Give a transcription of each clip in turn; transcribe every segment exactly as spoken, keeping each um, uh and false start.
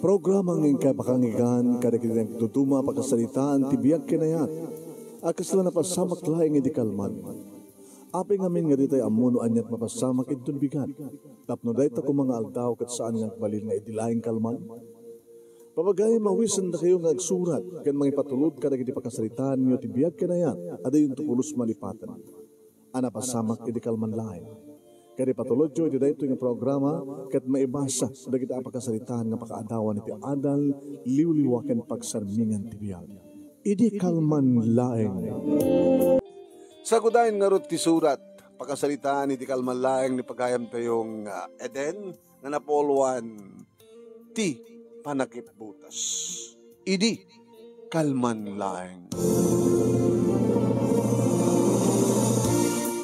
Programa nga inkay pakangigan kadagiti nagduduma a pakasaritaan ti biag ken ayat a kasla napasamak laeng idi kalman. Apay ngamin nga ditay ammo no aniat mapasamak inton bigat, tapno dayta koma nga aldaw ket saan nga agbalin nga idi laeng kalman? Papagayam, awisendakayo nga agsurat ken mangipatulod kadagiti pakasaritaanyo ti biag ken ayat a dayonto pulos malipaten a napasamak idi kalman laeng. Ket ipatulodyo iti daytoy nga programa ket maibasa dagiti a pakasaritaan nga pakaadawan iti adal, liwliwa ken pagsarmingan ti biag. Idi kalman laeng. Sagudayen ngarud ti surat, pakasaritaan iti kalman laeng ni pagayamtayo nga Eden nga napuloan ti panakipbutas. Idi kalman laeng.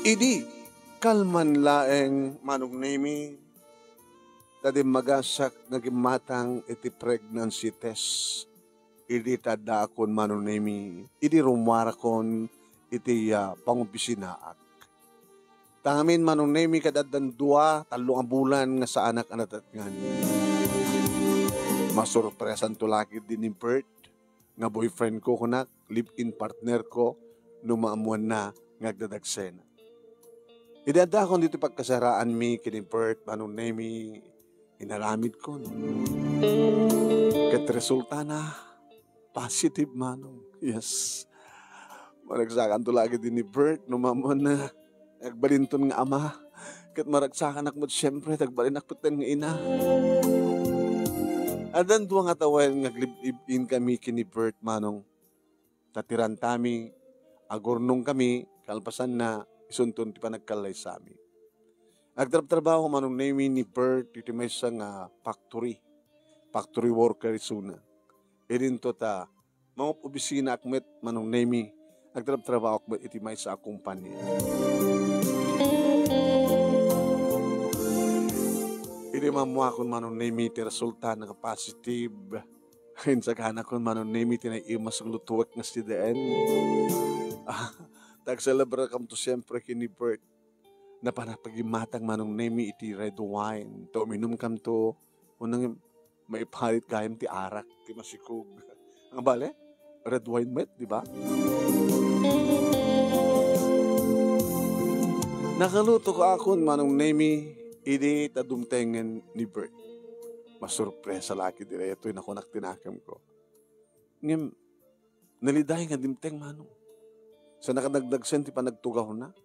Idi kalman laeng, Manong Nemi, ta dimmagasak nga gimmatang iti pregnancy test. Idi ta addaakon, Manong Nemi, idi rummuarakon iti, ah, pangopisinaak. Ta ngamin, Manong Nemi, ket addan dua, tallo nga bulan nga saanak a natatngan. Masurpresanto la ketdi ni Bert nga boyfriend ko, kunak, live-in partner ko, no maammoanna nga agdadagsena. Idi addaakon ditoy pagkasaraanmi ken ni Bert, Manong Nemi, inaramidkon. Ket resultana, positive, Manong. Yes. Maragsakanto la ketdi ni Bert no maammoanna nga agbalinton nga ama. Ket maragsakanak met, siempre, ta agbalinak metten nga ina. Addan dua nga tawen nga aglive-in kami ken ni Bert, Manong. Ta ti rantami, agurnong kami, kalpasanna, isunton ti panagkallaysami. Agtrabtrabaho, Manong Nemi, ni Bert iti maysa nga factory. Factory worker isuna. Idinto ta, mangob-obisinaak met, Manong Nemi, agtrabtrabahoak met iti maysa a kompania. Idi maammoakon, Manong Nemi, ti resulta nga positive, insaganakon, Manong Nemi, ti naimas nga lutuek nga sideen. Ah, ta agselebrakamto siempre ken ni Bert. Napan a pagimmatang, Manong Nemi, iti red wine. Ta uminumkamto, unang maiparit gayam ti arak, ti masikog. Ang bale, red wine met, di ba? Nakalutoakon, Manong Nemi, idi ta dumtengen ni Bert. Masurpresa la ketdi daytoy, nakunak ti nakemko. Ngem, naliday nga dimteng, Manong. Sa nakadagdagsen ti panagtugawna.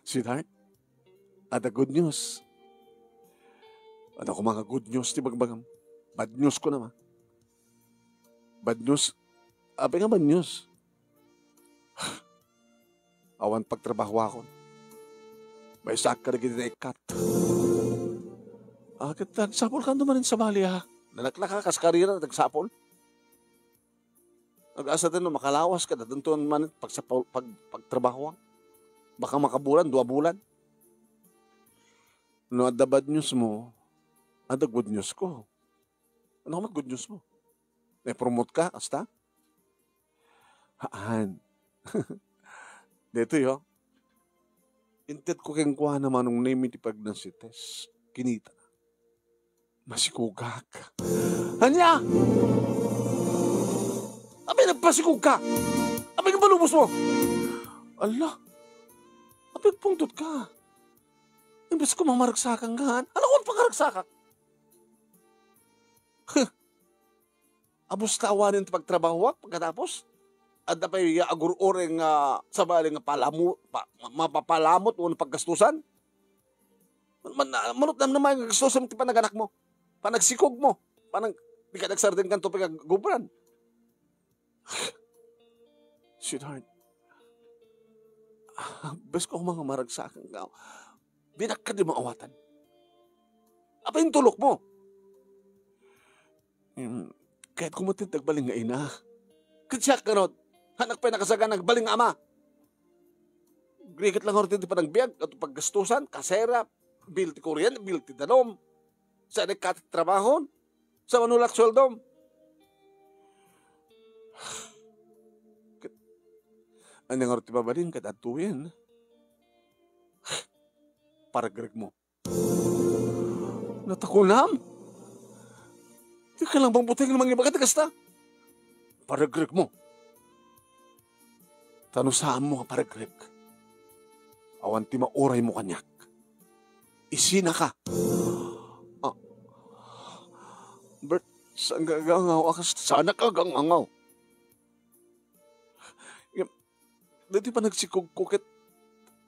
Sweetheart, adda good news. Adda koma nga good news ti bagbagam. Bad news ko naman. Bad news? Apay nga bad news? Awan pagtrabahoakon. Maysaak kadagiti naikkat. Ah, ket nagsapulkanto manen sabali, ha? Nalaklaka kas karera, nagsapul. Nag-asa tayo, no, makalawas ka, dadanton man pagsapul-, pag-, pagtrabahoak. Baka makabulan, dua bulan. No, adda bad news mo, adda good news ko. Ano ka mag-good news mo? May promote ka, kasta? Haan. Dito, yo. Inted ko kenkuana, Manong Nemi, ti pregnancy test. Kinita. Masikugak. Ania? Apay nagpasikog ka? Apay nagbalubos mo? Ala. Apay pungtot ka? Imbes ko mamaragsakan ka, ano ko pangaragsakak? Huh. Abus ta awanen ti pagtrabahoak pagkatapos. Adda pay ya agur-ureng nga sabali nga palamu-, pa-, ma-, mapapalamut wenno paggastusan. Man-, manut namnama nga gastusan ti panaganak mo. Panagsikog mo. Panag-, di ka nagsardeng kanto pagkagubran. Sweetheart, bes ko mga maragsakan ka. Di na ka di maawatan. Apay intulok mo? Hmm, kahit kumatit nagbaling nga ina. Ket siak kanot, anak pay nakasagan nagbaling nga ama. Griket lang orte ti panagbiag, at paggastusan, kasera, bill ti kuryente, bill ti danum. Sa nagkatit trabahon, sa manulak sweldom. Ket, ania ngarud ti mabalin ket adtoyen? Paragreg mo. Natakunam? Dika lang buteng nga mangibaga ti kasta. Paregregmo. Ta no saanmo nga paregreg, awan ti mauraymo kaniak. Isinaka. Ah. Bert, saan ka agangaw? Akas, saan ka agangaw? Ngem, ditoy panagsikogko ket,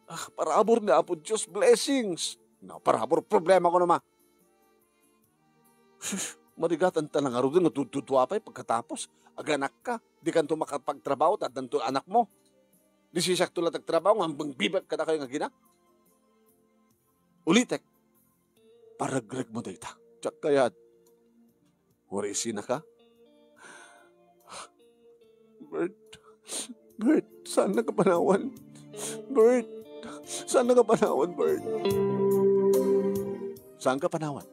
ah, parabur ni Apo Dios, blessings. No, parabur, problema ko naman. Sus, marigatan ta na ngaruden nga tudtudua pay pagkatapos, aganakka, dikanto makapagtrabaho, ta addanto anakmo. Di siakto la ti agtrabaho, nga mangbibag kadakayo nga agina. Ulitek, paregregmo dayta. Diak kayat. Uray isinaka. Bert. Bert, saannaka panawan? Bert, saannaka panawan, Bert? Saanka panawan?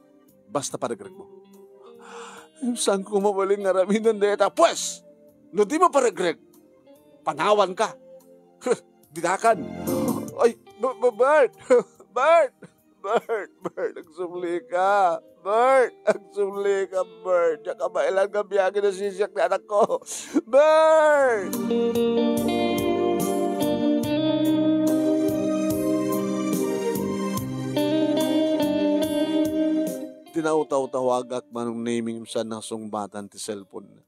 Basta paregregmo. Saanko mabalin nga aramiden dayta. Pues, no dimo paregreg, panawanka. Dinakan. Ay, B-, B-, Bert! Bert! Bert! Bert! Agsubli ka! Bert! Agsubli ka, Bert! Diak mabaelan nga biagen no sisiak ti anakko! Bert! Tinawtawtawagak Manong Nemy ngem saan nasungbatan ti cellphone-na.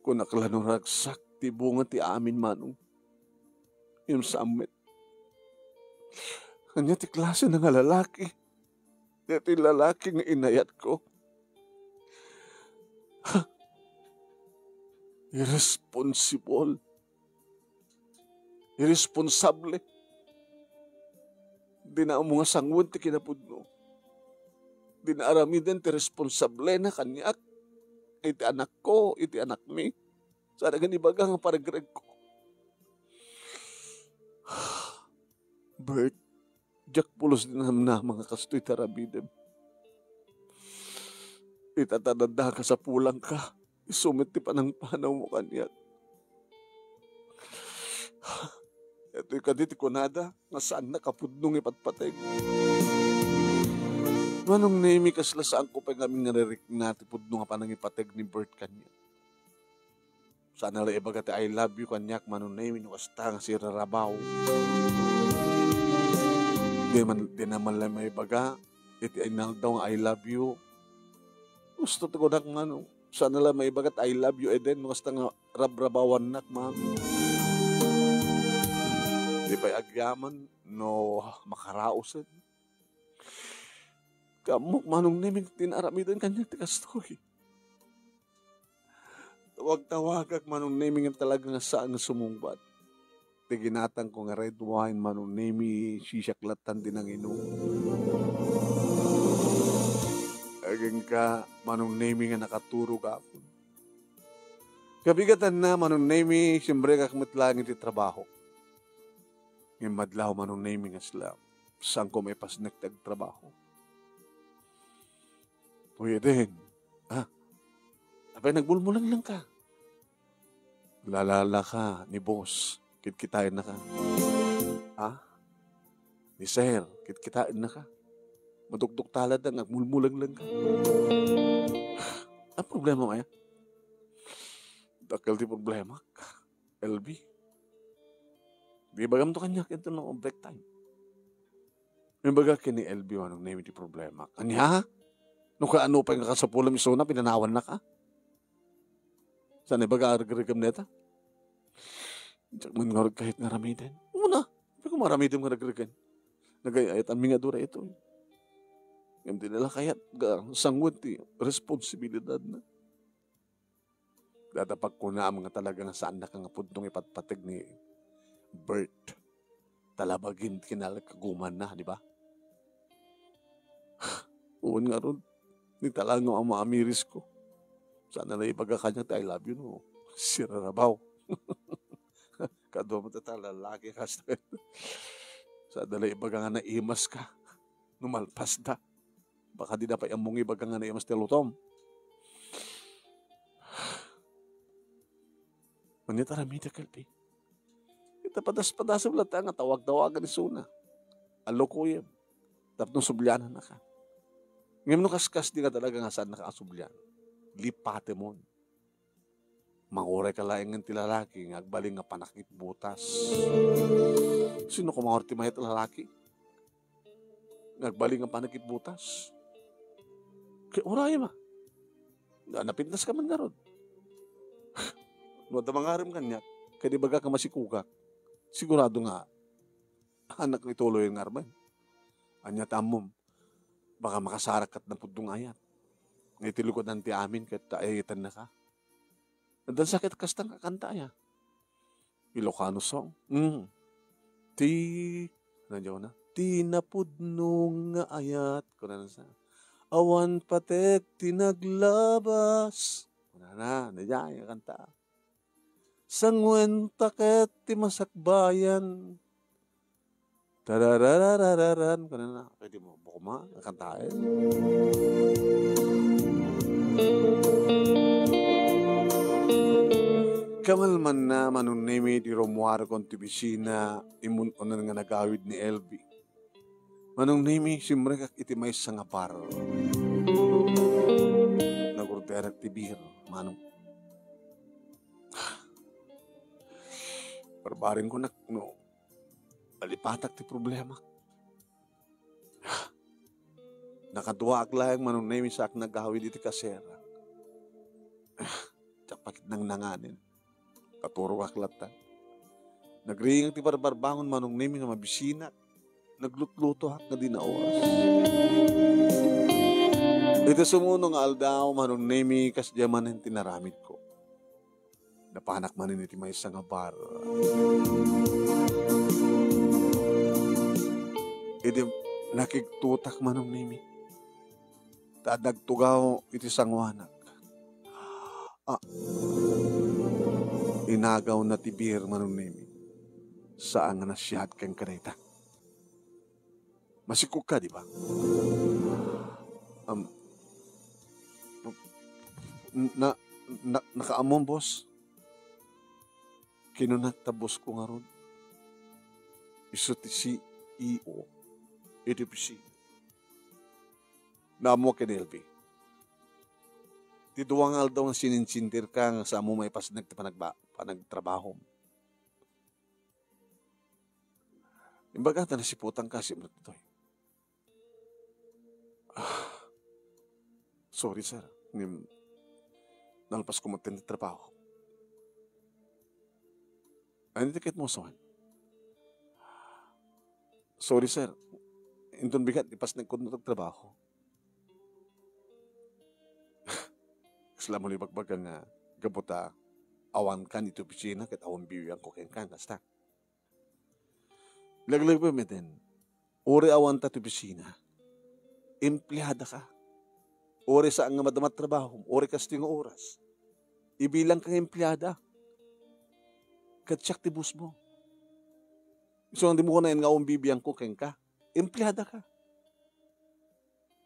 Kunak la no ragsak ti bunga ti amin, Manong. Ngem saan met. Ania ti klasena nga lalaki? Daytoy lalaki nga inayatko. Irresponsible. Irresponsable. Dina ammo nga sangoen ti kinapudno. Dina aramiden ti responsablena kaniak, iti anakko, iti anakmi. Saan nga ibaga nga paregregko. Bert, diak pulos ti namnama nga kastoy ti aramidem. Ita ta adda kasapulangka, isu met ti panangpanawmo kaniak. Daytoy kadi ti kunada nga saanna a pudno nga ipatpateg. Manong Nemy, kasla saanko pay ngamin nga narikna ti pudno nga panangipateg ni Bert kaniak. Saanna la ibaga ti "I love you" kaniak, Manong Nemy, no kasta nga sirarabaw. Di man, di naman la maibaga iti inaldaw nga "I love you." Gusto ti kunak, Manong. Saanna la maibaga ti "I love you, Eden," no kasta nga rabrabawannak, Manong. Di pay agyaman no makaraosen. Kaammo, Manong Nemy, ti naaramiden kaniak ti kastoy. Tawag-tawagak, Manong Nemy, ngem talaga nga saan nga sumungbat. Ti ginatangko nga red wine, Manong Nemy, sisiak lattan ti nanginum. Agingga, Manong Nemy, nga nakaturogakon. Kabigatanna, Manong Nemy, simbregak met laeng iti trabaho. Ngem madlaw, Manong Nemy, nga sla, saanko maipasnek ti agtrabaho. Uy, Eden. Ah, apay nagmulmulenglang ka? Lalala ka ni boss. Kitkitaenna ka. Ah? Ni sir, kitkitaenna ka. Madukduktalad nga agmulmulenglang ka. Ang problema mo, aya? Dakkel ti problema. L B. Di bagam to kaniak, ito lang break time. Imbaga ken ni L B, Manong Nemy, ti problema. Ania? No kaano pay nga kasapulam isuna, pinanawanna ka? Saan ibaga a regregem dayta? Diak man ngarud kayat nga aramiden. Una, apay ko nga aramidem nga regregem? Nagay-ayat a mingadura ito. Ngem di nila kayat nga sangoen ti responsibilidadna. Dayta pagkunaam nga talaga nga saannaka nga pudno nga ipatpateg ni Bert. Talabagin kinalagkagumanna, di ba? Wen ngarud, ni talaga nga maamiris ko. Saanna la ibaga kaniak ti "I love you" no sirarabaw. Kadua met ta lalaki, kasta. Saanna la ibaga nga naimas ka no malpas da. Baka di da pay ammong ibaga nga naimas ti lutom. Ania ti aramidek, L P? Ita padas-padasem latta nga tawag-tawagan isuna. Alukuyem. Tapno sublianannaka. Ngem no kaskas di ka talaga nga saannaka a sublian, lipatemon. Manguray ka laeng ngem ti lalaki nga agbalin nga panakit butas. Sino koma ti mayat a lalaki nga agbalin nga panakit butas? Kay uray ma. Na, napintas ka man ngarud. No adda mangarem kaniak, ket ibaga ka masikugak, sigurado nga anak ituloy nga armen. Ania ta ammom, baka makasarak ket napudno nga ayat. Nga iti lugadan ti amin ket ta ayayatennaka. Adda sakit kasta nga kanta aya. Ilocano song. Mm. Ti, ano diyaw na? Ti napudno nga ayat. Kunana sa, awan patek ti naglabas. Kunana, na diay nga kanta. Sanguen ta ket ti masakbayan. Tarararararan. Kunana, pwede mo, bukma, ang kantaen. Kamalman na, Manong Nemi, di rumuar kon ti opisina, imun-unan nga nagawid ni Elvi. Manong Nemi, simrekak iti maysa nga bar. Nagorderak ti beer, Manong. Barbareng ko nak, no, nalipatak ti problema. Nakaduaak laeng, Manong Nemi, sa ak nagawid iti kasera. Diak pa ket nangnanganen. Katurogak latta. Nagriingak ti barbarbangon, Manong Nemi, nga mabisinak. Naglutlutoak nga di naoras. Iti sumuno nga aldaw, Manong Nemi, kasdiay manen ti naramidko. Napanak manen iti maysa nga bar. Idi nakigtutak, Manong Nemi, ta nagtugaw iti sanguanak. Ah, inagaw na ti beer, Manong Nemi. Saan nga nasiat kenka dayta. Masikog ka, di ba? Um, na, na, nakaammo, boss. Kinuna ta boss ko ngarud. Isu ti C E O iti opisina. Naammo ken Elvi. Ti dua nga aldaw nga sininsindir ka nga sa ammo maipasnek ti panagba-, panagtrabahom. Imbagada nasiputan ka, simrek ditoy. Ah, sorry, sir. Ngem, nalpas ko maten ti trabaho. Ano ti ket mo, Juan? Sorry, sir. Inton bigat, ipasnek ko ti trabaho. Kasla mo ni bakbaga nga gapu ta awan kan iti opisina ket awan bibianko kenka, kasta. Laglagbem iten, uri awan ta ti opisina, empleada ka. Uri saan nga madama ti trabaho, uri kasta nga oras, ibilang ka nga empleada. Ket siak ti boss mo. Isu nga di mo kunaen nga awan bibianko kenka. Empleada ka.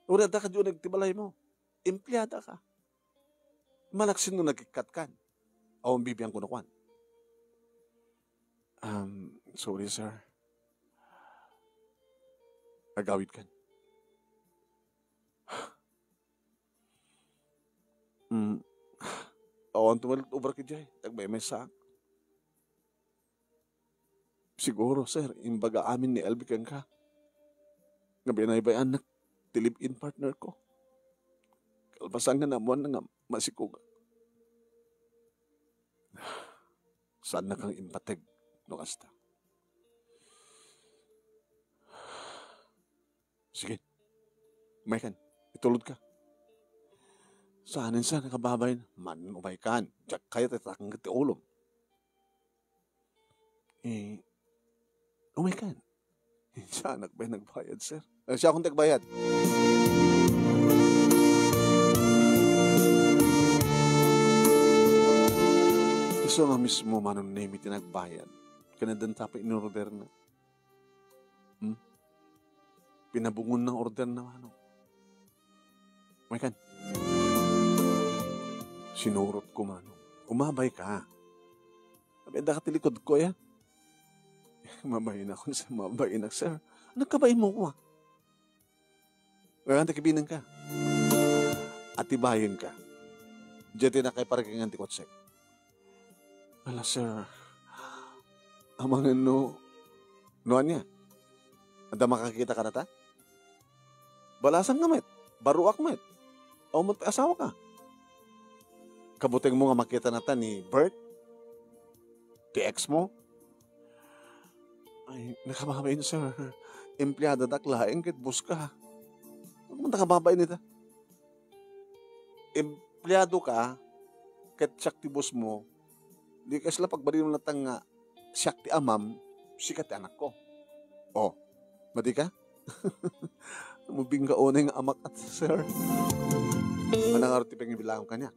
Uri adda ka diay uneg ti balay mo. Empleada ka. Manaksin no nagikkat kan. Awan bibianko no kuan. Um, sorry, sir. Agawid kan. Mm. Awan tumalit obra ki jay. Nagmaymaysaak. Siguro, sir, imbaga amin ni Elvi kenka nga binaybay-annak ti live-in partner ko. Kalpasan nga naammoanna nga masikog. Saanna kang impateg no kasta. Sige. Umay kan. Itulod ka. Saanen sa nakababain? Man, umay kan. Diak kayat itakan ti ulom. Eh, umay kan. Siak pay nagbayad, sir. Eh, siak ti agbayad. Isu nga mismo, Manong Nemi, ti nagbayad. Ken addan ta pay inorderna. Hmm? Pinabungonna orderna, Manong. Umay kan. Sinurot ko, Manong. Umabay ka. Sabi, adda ka ti likud ko, ya. Mabain ako, sir. Mabain ako, sir. Nagkabain mo ko, ah. Kaya nga, takibinan ka. atibayenka. Diay ti nakaiparikngan ti kotsek. Ala, sir. Amangan no, no ania? Adda makakita kadata? Balasang nga met. Baruak met. Awan met pay asawaka. Kabutengmo nga makita nata ni Bert? Ti ex mo? Ay, nakababain, sir. Empleadanak laeng ket boss ka. Ano man nakababain ita? Empleado ka, ket siak ti boss mo, di kasla pagbalin mo latta nga siak ti amam, sika ti anakko. Oh, madi ka? Mubingga unay nga amak at sir. Ano nga ti pangibilang kaniak?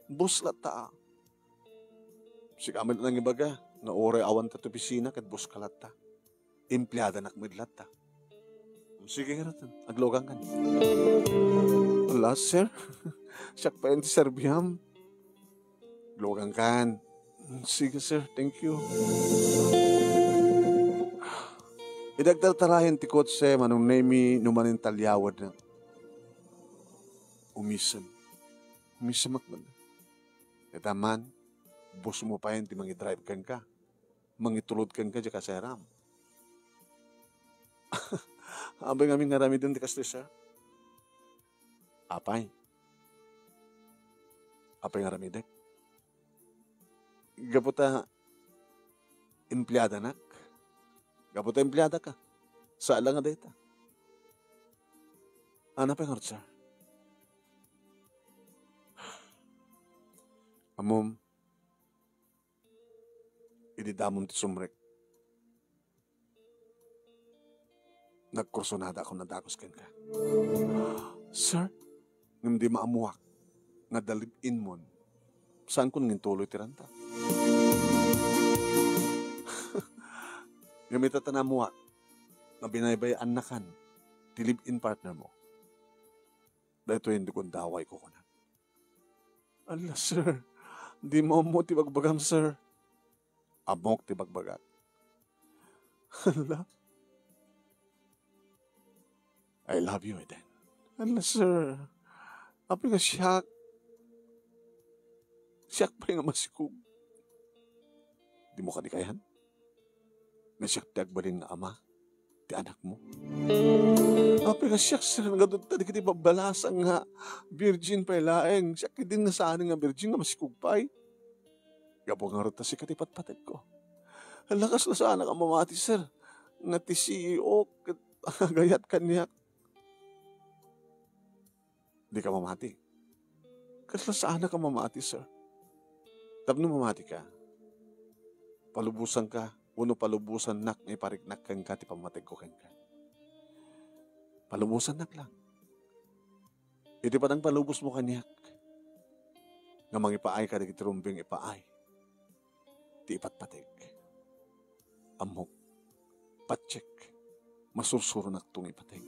Boss latta, ah. Sika met nangibaga nga uray awan ta ti opisina ket boss ka latta. Empleadanak met latta. Sige, ngarud, aglugankan. Ala, sir. Siak pay ti serbiam. Aglugankan. Sige, sir. Thank you. Idi agtartarayan ti kotse, Manong Nemi, no manen taliawadna. Umisem. Umisemak man. Ita man, boss mo pay ti mangidrive kenka. Mangitulod kenka diay kaseram. Apay ngamin nga aramidem ti kastoy, sir? Apay. Apay nga aramidek? Gapu ta empleadanak. Gapu ta empleadaka. Saan la nga dayta. Ano pay ngarud, sir? Ammom, idi damom ti sumrek, nagkursonadak a dagus kenka. Sir? Ngem dimo ammoak nga adda live-in mon, saankon nga intuloy ti renta. Ngem ita ta naammoak nga binaybay-annakan ti live-in partner mo, daytoy indi gundaway kukunak. Ala, sir. Dimo ammo ti bagbagam, sir. Ammok ti bagbagak. Ala. I love you, Eden. Ala, sir. Apay nga siak. Siak pay nga masikog. Dimo kadi kayan? Nga siak ti agbalin nga ama ti anakmo? Apay nga siak, sir, nga dagiti babbalasang nga virgin pay laeng. Siak ketdin nga saan nga virgin nga masikog pay. Gapu ngarud ta sika ti patpategko. Ala, kasla saanak a mamati, sir, nga ti C E O ket agayat kaniak. Dika mamati. Kasla saanak a mamati, sir. Tapno mamatika, palubosanka wenno palubosannak nga ipariknak kenka ti pammategko kenka. Palubosannak lang. Iti panangpalubosmo kaniak, nga mangipaay kadagiti rumbeng ipaay ti ipatpateg. Ammok, patiek, masursuronakto nga ipateg.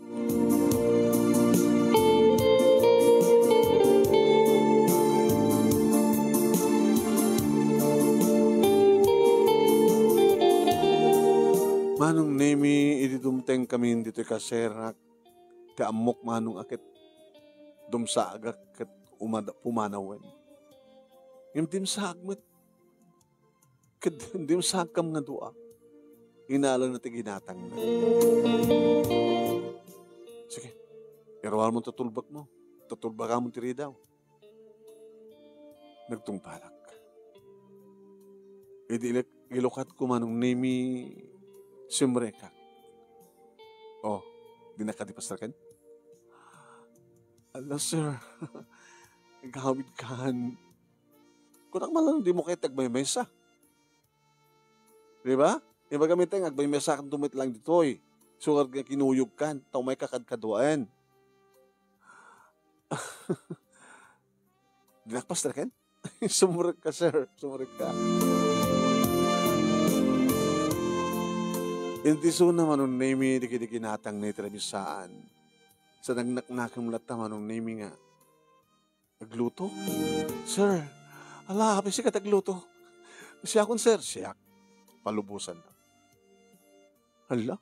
Manong Nemi, idi dumtengkamin ditoy kaserak, ti ammok manong a ket dumsaagak ket umad-, pumanawen. Ngem dimsaag met ket dimsaagkam nga dua. Inalana ti ginatangna. Sige, iruarmo ti tulbakmo. Tutulbakamon ti ridaw. Nagtungpalak. Idi ilek-, ilukatko, Manong Nemi, simrekak. Oh, dinak kadi pastreken? Ala, sir. Agawidkan. Kunak man lang, dimo kayat agmaymesa. Di ba? Ibaga met nga agmaymesakan met lang ditoy. Surat nga kinuyogkan, ta umayka kadkaduaen. Dinak pastreken? Sumrekka, sir. Sumrekka. Intisona, Manong Nemi, dagiti ginatangna iti rabisan. Sa nagnaknakem latta, Manong Nemi, nga agluto? Sir, ala, apay sika ti agluto? Siakon, sir, siak. Palubosan. Hala?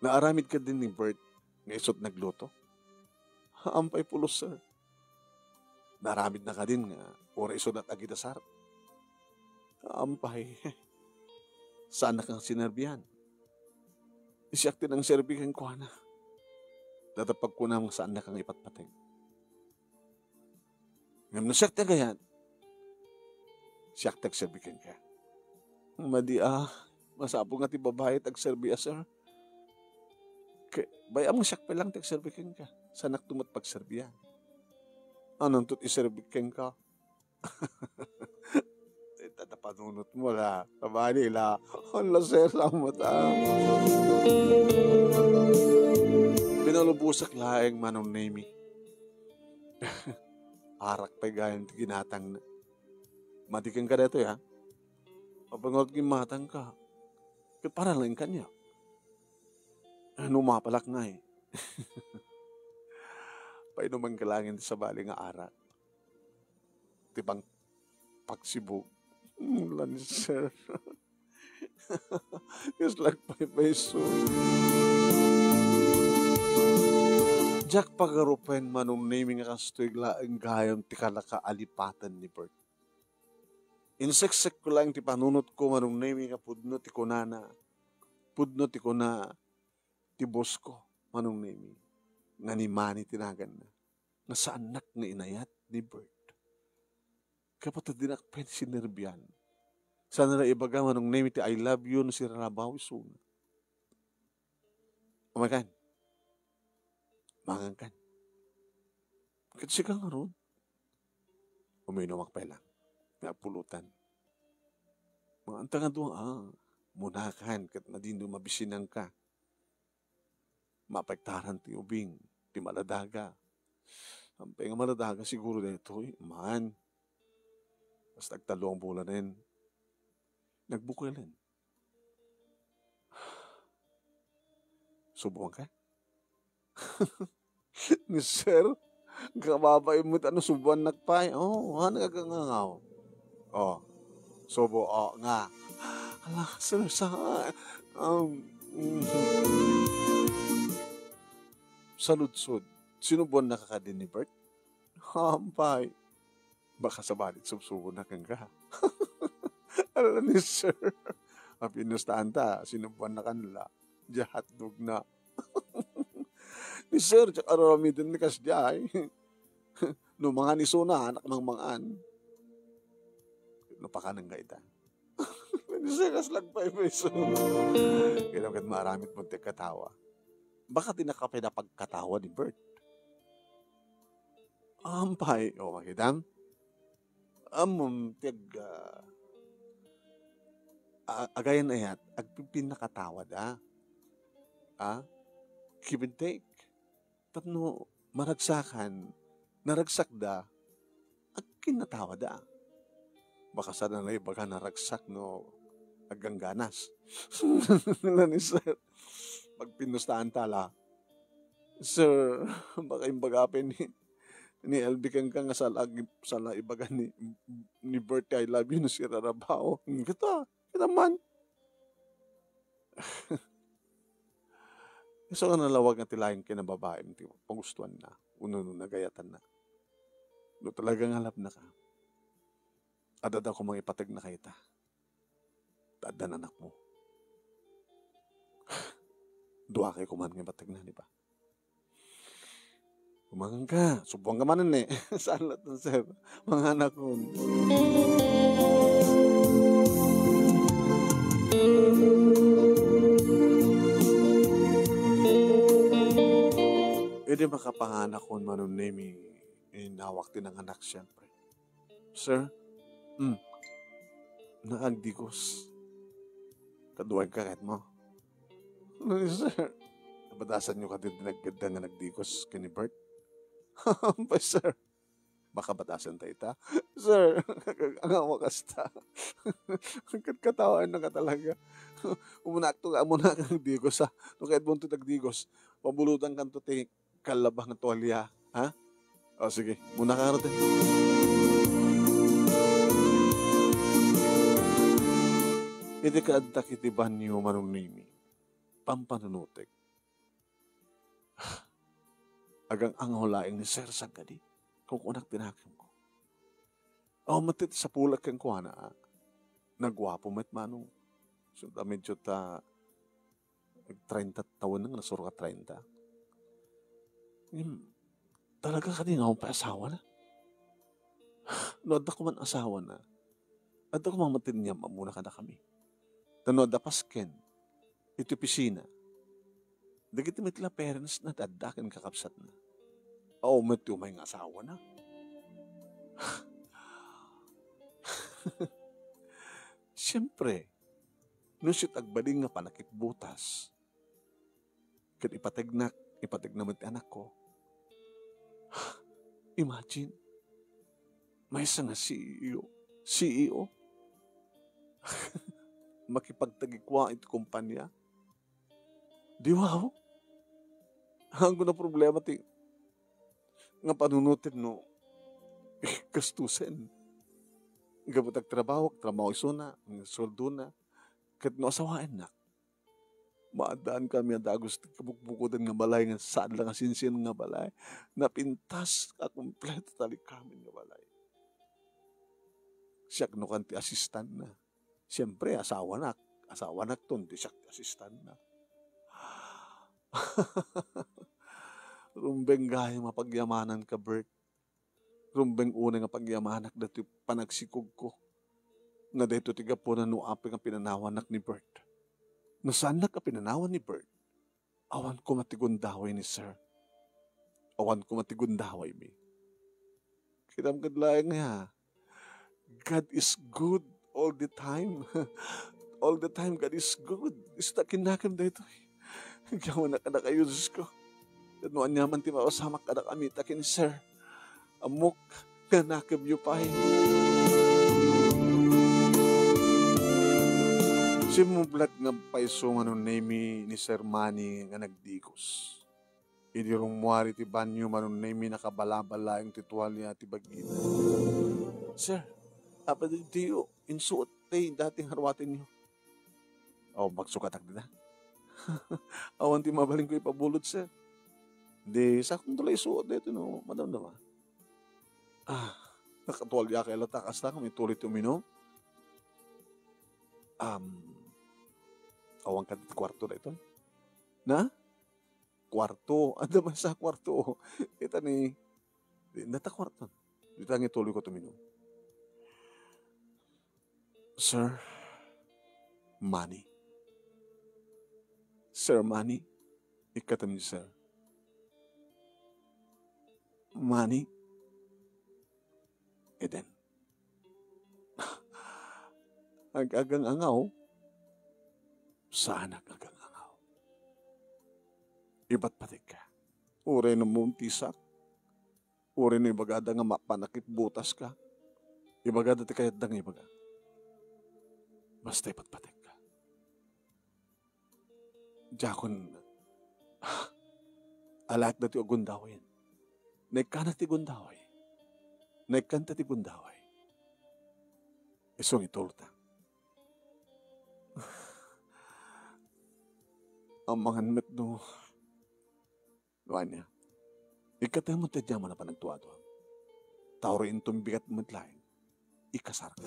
Naaramid kadin ni Bert nga isut nagluto? Ampay pulos, sir. Naaramidna kadin nga uray isu latta agidasar. Ampay. Saannak nga sinerbian. Siak ti nangserbi kenkuana. Dayta pagkunam nga saannak nga ipatpateg. Ngem no siak ti agayat, siak ti agserbi kenka. Madi a, masapul nga ti babai ti agserbi a, sir. Ke-, bay-am nga siak pay lang ti agserbi kenka. Saannak met pagserbian. Anonto ti iserbi kenka? Ita ta panunotmo la. Kabali la. Hala, sir, salamat, ah. Pinalubosak laeng, Manong Nemi. Arak pay gayam ti ginatangna. Madi kenka daytoy, ha? Apay ngarud gimmatangka? Ket para laeng kaniak. Ano, mapalak ngay? Painumanka laeng ti sabali nga arak. Ti pang-, pagsibug. Wala ni sir. Yes, like five peso. Diak pagarupen, Manong Nemi, nga kastoy laeng gayam ti kalakaalipaten ni Bert. Inseksekko laeng ti panunotko, Manong Nemi, nga pudno ti kunana. Pudno ti kuna ti boss ko, Manong Nemi, nga ni Manny ti naganna, nga saannak nga inayat ni Bert. Kapateg, dinak pay sinerbian. Saan la ibaga, Manong Nemi, ti "I love you" no sirarabaw isuna. Umaykan. Mangankan. Ket sika ngarud? Uminumak pay lang. Nga pulutan. Maanta nga dua, ah. Munakan, ket madino mabisinanka. Mapaiktaran ti ubing, ti maladaga. Ampay nga maladaga siguro daytoy, man. Basta agtallo a bulanen. Nagbukel. Subuanka? Ni sir, kababain met no subuannak pay. Oh, ano ka ngangaw? Oh, subo, oh, nga. Ala, sir, sa, um, mm. Saludsod, sinubuannaka kadi ni Bert? Ampay. Baka sabali subsubonak kenka. Ala ni sir. Apinustaanta, sinubuannakan la. Diay hotdog na. Ni sir, diak ar-aramiden ti kasdiay. No mangan isuna, anak mangmangan. No pakanenka ita. Ni sir, kas lagpay peso. Kaya ket maaramid mo ti katawa. Baka dinaka pay napagkatawa ni Bert. Ampay, o, makitam? Ammom, ti ag-, ah, a-, agayan ayat, agpipinnakatawada. Ah? Give and take. Tapno maragsakan, naragsakda, agkinnatawada. Baka saan la ibaga naragsak no aggangganas. Ala ni sir. Pagpinustaanta la. Sir, baka imbaga pay ni, ni L B kenka nga sala, sala ibaga ni, ni Bert, "I love you," no sirarabaw. Kita, kita man. Isu nga nalawag nga ti laeng kinababaim ti pagustuanna, wenno no nagayatanna. No talaga nga love-naka, adda koma nga ipategna kayta. Ta addan anakmo. Duakay koma nga ipategna, di ba? Kumangan ka. Subuan ka manen, eh. Saan latta, sir? Manganakon. Idi makapanganakon, Manong Nemi, inawak ti nanganak, siyempre. Sir? Hmm. Nakagdigos. Kaduayen ka ket mo? Sir, nabadasanyo kadi ti naggadda nga nagdigos ken ni Bert? Ampay, sir. Makabadasan ta ita? Sir, ang awa kasta. Ket katawaenna ka talaga. Umunak to nga, umuna ka nagdigos, ha? No kayat mo to nagdigos, pabulutan kanto ti kallaba nga tuwalya, ha? O, sige. Muna ka ngarud, eh. Iti kaaddak iti banyo, Manong Nemi, pampanunutek. Talagang angaw laeng ni Sir, saan kadi? Kunkunak ti nakemko. Awan met ti sapulek kenkuana, a. Naguapo met, Manong. So, da medyo ta, treinta tawen na nga, nasuro ka treinta. Ngem, talaga kadi nga awan pay asawana? No adda koman asawana, adda koman met ti inyam-ammona kadakami. Ta no adda pasken iti opisina, dagiti met la parents na ti adda ken kakabsatna. Awan met ti umay nga asawana. Siempre, no siak ti agbalin nga panakitbutas, ket ipategnak, ipategna met ti anakko. Imagine, maysa nga C E O, C E O. Makipagtagikua iti kompania. Di wow? Haanko nga problema ti nga panunoten no gastusen. Gapu ta agtrabaho, agtrabaho isuna, ang sueldona. Ket no asawaennak, maaddaankamin a dagus ti kabukbukodan nga balay nga saan la nga sinsin nga balay. Napintas a kompleto ti talikamin nga balay. Siak no kan ti assistantna. Siempre, asawanak. Asawanakton ti siak ti assistantna. Rumbeng gayam a pagyamananka, Bert. Rumbeng unay nga pagyamanak daytoy panagsikogko. Nga daytoy ti gapuna no apay nga pinanawannak ni Bert. No saannak a pinanawan ni Bert, awan koma ti gundaway ni Sir. Awan koma ti gundawaymi. Kinamkad laeng nga, God is good all the time. All the time, God is good. Isu ta kinnakem daytoy. Agyaman a kadakayo, Diosko. Ket no aniaman ti mapasamak kadakami ta ken Sir, ammok nga nakemyo pay. Simmublat nga agpayso Manong Nemy ni Sir Manny nga nagdigos. Idi rummuar iti banio, Manong Nemy, nakabalabal laeng ti tualia ti bagina. "Sir, apay daytoy insuot ti dati nga ruatenyo?" "Oh, magsukatak dita." "Awan ti mabalinko ipabulod, sir." "Di, sakonto la isuot daytoy no madamdama." "Ah, nakatualiakay latta kasta ngem ituloy ti uminum?" "Um, awan kadi ti kuarto daytoy?" "Na? Kuarto? Adda maysa a kuarto. Ita ni, di, data kuarto. Dita nga ituloyko ti uminum." "Sir Manny. Sir Manny, ikkatem, sir. Manny." "Eden." "Ag-agang-angaw?" "Saanak agang-angaw. Ipatpategka. Uray no mauntisak, uray no ibagada nga mapanakit butaska, ibagada ti kayatda nga ibaga. Basta ipatpategka." Diakon, alaek datoy a gundawayen. Naikkanak ti gundaway. Naikkanta ti gundaway. Isu nga itulta. Amangan met no, no ania. Ikkatem met ti adu a panagtuatua. Ta uray inton bigat met laeng, ikasarka.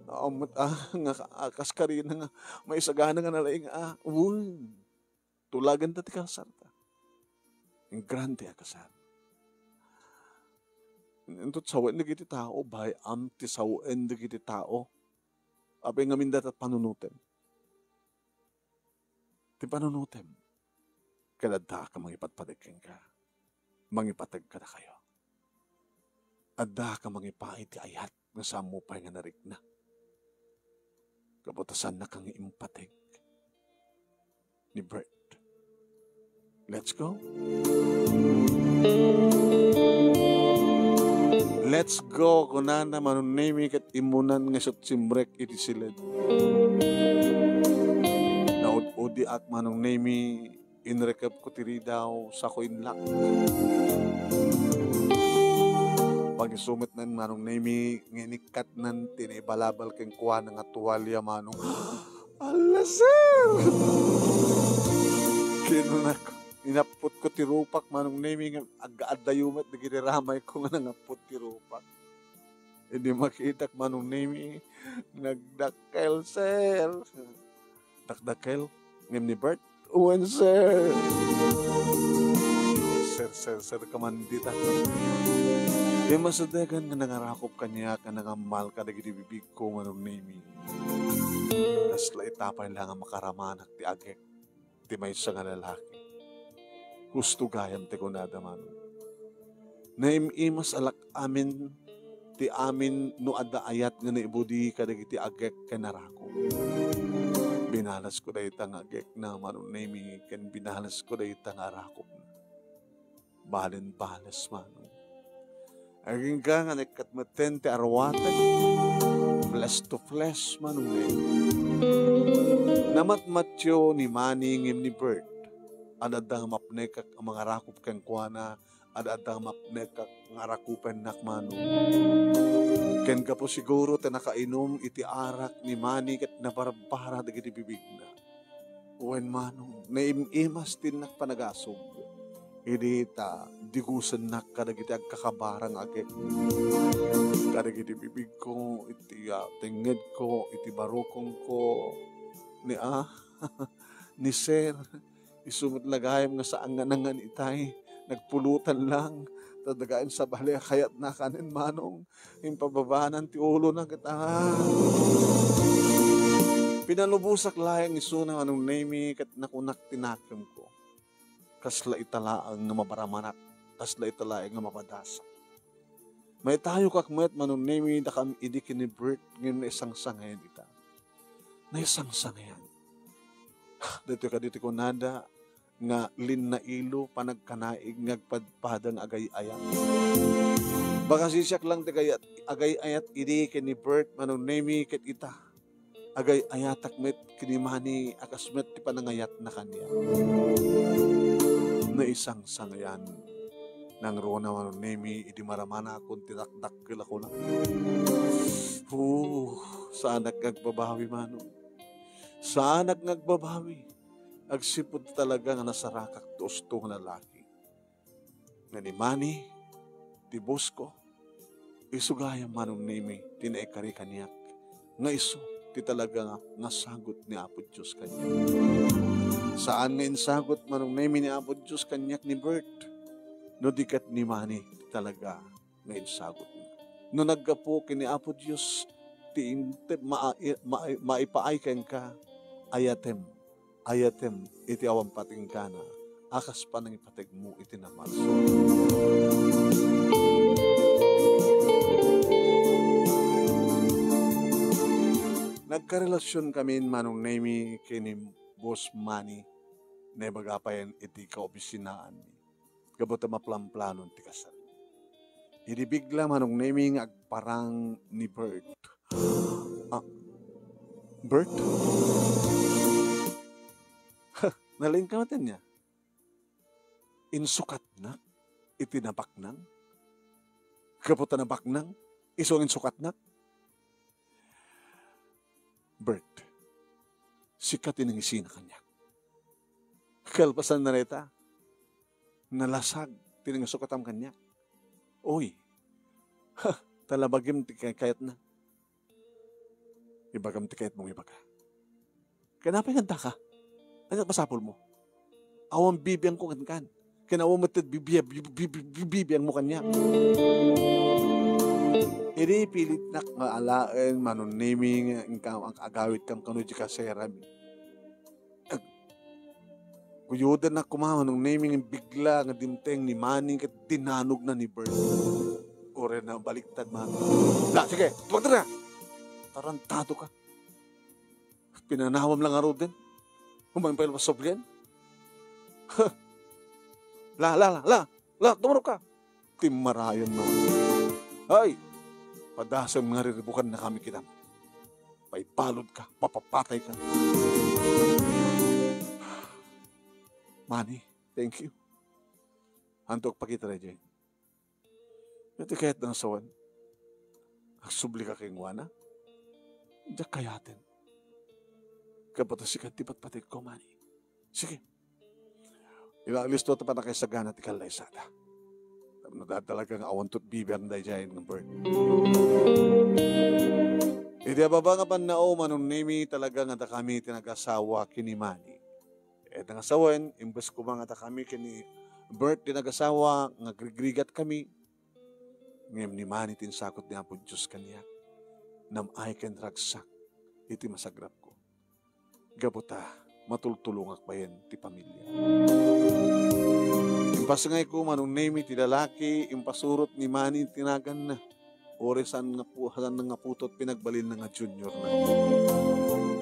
Awan met, ah, nga ka-, a kas karina nga maisagana nga nalaing, ah, wen. Tulaganta ti kasarta. Grande a kasar. Inton sawen dagiti tao, bay-am ti sawen dagiti tao. Apay ngamin dayta panunotem. Ti panunotem, ket addaak a mangipatpateg kenka. Mangipateg kadakayo. Addaak a mangipaay ti ayat nga saanmo pay nga narikna. Gapu ta saannak nga impateg ni Bert. Let's go. Let's go, kunana Manong Nemy ket immunan nga isu ti simrek iti siled. Naud-udiak Manong Nemy, inrekepko ti ridaw, sako inlak. Pag-isu met ni Manong Nemy nga inikkatnan ti naibalabal kenkuana nga tualia, Manong. Ala, sir! Kinunak. Inappotko ti rupak, Manong Nemi, ngem agga-addayo met dagiti ramayko nga nangappot ti rupak. Idi makitak, Manong Nemi, "Nagdakkel, sir." Dakdakkel, ngem ni Bert, "Wen, sir." Sir, sir, sir ka man dita. Immasidegen nga nangarakop kaniak nga nangammal kadagiti bibigko, Manong Nemi. Kasla ita pay la nga makaramanak ti agek ti maysa nga lalaki. Husto gayam ti kunada, Manong. Naim-imas a lak-amin ti amin no adda ayat nga naibudi kadagiti agek ken arakop. Binalesko dayta nga agekna, Manong Nemi, ken binalesko dayta nga arakopna. Balen bales, Manong. Agingga nga naikkat metten ti arwatek. Flesh to flesh, Manong Nemi. Namatmatyo ni Manny ngem ni Bert. Adda nga mapnekak a mangarakop kenkuana, adda nga mapnekak nga arakupennak, Manong. Ken gapu siguro ti nakainum iti arak ni Manny ket nabarbara dagiti bibigna. Wen, Manong, naim-imas ti innak panagasug. Idi ta digusennak kadagiti agkakabara nga agek. Kadagiti bibigko, iti, ah, tengngedko, iti barukongko, ni, ah, ni Sir. Isu met la gayam nga saan nga nangan itay. Nagpulutan lang. Ta dagayam sabali a kayatna kanen, Manong. Impababanan ti ulona ket, ah. Pinalubosak laeng isuna, Manong Nemi, ket nakunak ti nakemko. Kasla ita laeng nga mabaramanak, kasla ita laeng nga mapadasak. Maitayokak met, Manong Nemi, dakam idi ken ni Bert, ngem naisangsangayan ita. Naisangsangayan. Daytoy kadi ti kunada, nga linnailo, panagkanaig nga agpadpada nga agay-ayat. Baga sisiak lang ti agay-, agay-ayat idi ken ni Bert, Manong Nemi, ket ita. Agay-ayatak met ken ni Manny a kas met ti panangayatna kaniak. Naisangsangayan. Nangruna, Manong Nemi, idi maramanakon ti dakdakkel a kunak. Huh, saanak nga agbabawi, Manong. Saanak nga agbabawi. Agsipud talaga nga nasarakak ti usto nga lalaki. Nga ni Manny, ti boss ko, isu gayam, Manong Nemi, ti naikari kaniak, nga isu ti talaga nga, nga sagut ni Apo Dios kaniak. Saan nga insagut, Manong Nemi, ni Apo Dios kaniak ni Bert, no di ket ni Manny ti talaga nga insagutna. No naggapu ken ni Apo Dios ti inte-, ma-, ma-, maipaay kenka, ayatem, ayatem iti awan patingkana a kas panangipategmo iti namalso. Nagkarelasionkamin, Manong Nemi, ken ni Boss Manny, naibaga payen iti kaobisinaanmi. Gapu ta maplamplanon ti kasar. Idi bigla, Manong Nemi, nga agparang ni Bert. Ah, Bert? Nalaing ka met ania? Insukatnak iti nabaknang? Gapu ta nabaknang, isu nga insukatnak? Bert, sika ti nangisina kaniak. Kalpasan na dayta, nalasag ti nangisakutam kaniak. Uy, ha, talabagim ti kay-, kayatna. Ibagam ti kayatmo nga ibaga. Ken apay nga addaka? Ania ti masapulmo? Awan bibiangko kenka. Ken awan met ti bibia-, bi-, bi-, bi-, bibiangmo kaniak. Idi pilitnak nga alaen, Manong Nemi, nga inka-, agawidkam kano diay kaserami. Ag-, guyodennak koma, Manong Nemi, nga bigla nga dimteng ni Manny ket dinanogna ni Bert. Uray nabaliktad, Manny. La, sige, tumagder ka! Tarantado ka. Pinanawam la ngaruden. Umayam pay la pasubli. Huh. La, la, la, la, la, tumurog ka. Timmarayan na. Ay, padasem nga riribukannakami kenka. Paibalud ka, mapapatay ka. Manny, thank you. Anto agpakita daydiay? Iti kayatna nga sawen, agsubli ka kenkuana? Diak kayaten. Gapu ta sika ti patpategko, Manny. Sige. Ila listo ta panakaisagana ti kallaysada. Tapno da talaga nga awan tot bibiang daydiay nga birth. Iti ababa nga pannao, Manong Nemi, talaga nga dakami ti nagasawa ken ni Manny. Ket nga sawen, imbes koma nga dakami ken ni Bert ti nagasawa, nga agrigrigat kami, ngem ni Manny ti insakot ni Apo Dios kaniak. Nam-ay ken ragsak iti masagrapko. Gapu ta, matultulongak bayen ti pamilia. Impasngayko, Manong Nemi, ti lalaki, impasurot ni Manny ti naganna. Uray saan nga pu-, saan nga putot, pinagbalinna nga junior na.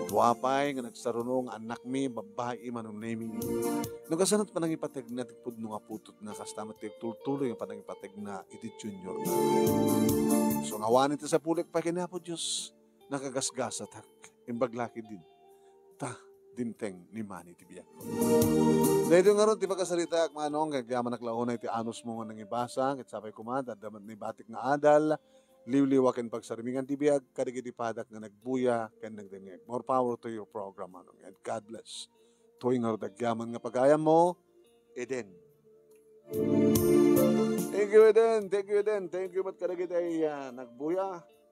Dua pay nga nagsaruno nga annakmi, babbai, Manong Nemi. No kasano ti panangipategna ti pudno nga putotna, kasta met ti agtultuloy nga panangipategna iti junior na. So, nga awanen ti sapulek pay ken Apo Dios, nakagasgasatak. Imbag la ketdin ta dimteng ni Manny ti biag. Daytoy ngarud ti pakasaritaak, Manong, ket agyamanak la unay ti anusmo nga nangibasa, ket sapay koma, adda met ni batik nga adal, liwliwa ken pagsarmingan ti biag, kadagiti padak nga nagbuya ken nagdengngeg. More power to your program, Manong, and God bless. Toy ngarud agyaman nga pagayammo, Eden. Thank you, Eden. Thank you, Eden. Thank you met kadagiti, ah, nagbuya.